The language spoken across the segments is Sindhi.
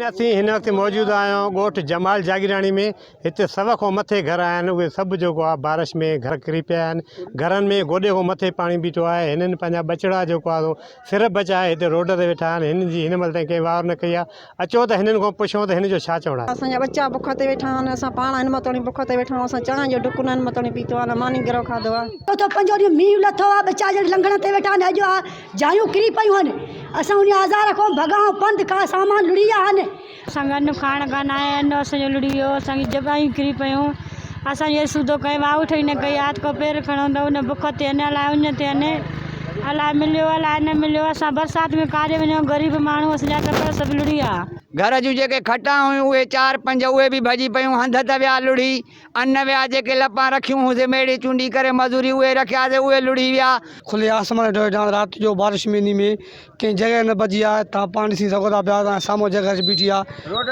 اسين هن وقت موجود آهيون ڳوٺ جمال جاگيراڻي ۾ هتي سو کان مٿي گهر آهن اهي سڀ جيڪو آهي بارش ۾ گهر ڪري پيا آهن گهرن ۾ گوڏي کان مٿي پاڻي بيٺو آهي هنن پنهنجا ٻچڙا جيڪو آهي سو سر بچائي هتي روڊ تي ويٺا آهن هنن جي هن مهل تائين ڪنهن واهر نه ڪئي آهي اچو ته هنن کان پڇون ته هن جو ڇا چوڻ آهي. اسان جا ٻچا بک تي ويٺا آهن اسان پاڻ هن مهل توڻي بک تي ويٺا آهيون اسان چانهه جو ڍڪ نه هن مهل توڻي پيتو آهي نه ماني گرهه کاڌو آهي. چوٿون پنجون ڏينهن مينهن لٿو آهي ٻچا ڄڻ لنگهڻ تي ويٺا آهن اڄ آ جايون ڪري پيون آهن اسان انهي آزار کان ڀڳا آهيون پنڌ کان سامان لڙهي ويا آهن. اسان کي ان کائڻ ڪانه آهي ان اسان جو لڙهي ويو اسان جي جڳهيون ڪري پيون اسان جي سودو ڪنهن واهو ٺهي نه ڪئي آهي ڪو پير کڻو ته ان بک تي ان الاء اڃ تي ان الاء مليو الاء نه مليو اسان برسات ۾ ڪاڏي وڃون غريب ماڻهو اسان جا ڪپڙا سڀ لڙهي ويا. گهر جون جيڪي کٽان هيون اهي چار پنج اهي به ڀڄي پيون هنڌ ته ويا لڙهي ان ويا جيڪي لپان رکيون هون سي ميڙي چونڊي ڪري مزوري اهي رکياسي اهي لڙهي ويا. کلي آسمان هيٺ ويٺا آهيون رات جو بارش ۾ انهي ۾ ڪنهن جڳهه نه بچي آهي توهان پاڻ ڏسي سگهو ٿا پيا توهان سامهون جڳهه اچي بيٺي آهي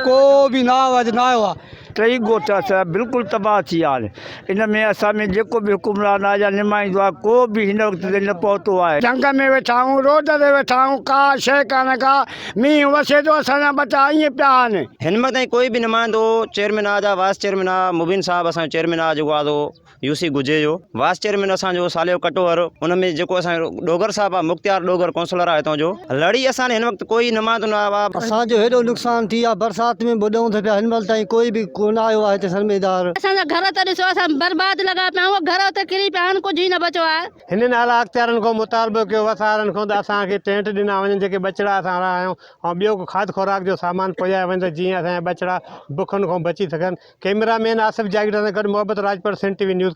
ڪو به نه آيو آهي نه آيو آهي. ٽئي ڳوٺ اسان جا بلڪل تباهه ٿي ويا آهن ان ۾ اسان ۾ جيڪو به حڪمران آهي يا نمائندو آهي ڪو به هن وقت تائين نه پهتو آهي. جهنگ ۾ ويٺا آهيون روڊ تي ويٺا آهيون ڪا شيء ڪانه ڪا مينهن وسي ٿو اسان جا ٻچا ائين پيا آهن. هن مهل تائين ڪوئي به نمائندو چيئرمين آ جا وائيس چيئرمين آ مبين صاحب اسان جو چيئرمين آ جيڪو آ سو يو سي گجي جو وائيس چيئرمين اسان جو صالح ڪٽوهر ان ۾ جيڪو اسان جو ڏوگر صاحب آ مختيار ڏوگر ڪونسلر آ هتان جو لڙي اسان هن وقت ڪوئي نمائندو نه آيو آ. اسان جو هيڏو نقصان ٿي آ برسات ۾ ٻڏون ٿا پيا هن مهل تائين ڪوئي به ڪونه آيو آ هتي سرميدار. اسان جا گهر ته ڏسو اسان برباد لڳا پيا آهيون گهر اتي ڪري پيا آهن ڪجهه ئي نه بچو آهي. هنن اعليٰ اختيارن کان مطالبو ڪيو وسارن کان ته اسان کي ٽينٽ ڏنا وڃن جيڪي ٻچڙا اسان رهيا آهيون ۽ ٻيو ڪو کاڌ خوراڪ جو سامان پڄايو وڃي ته جيئن اسان جا ٻچڙا بکن کان بچي سگهن ڪئميرا مين آصف جاگير سان گڏ Muhabbat Rajpar Sindh T V news.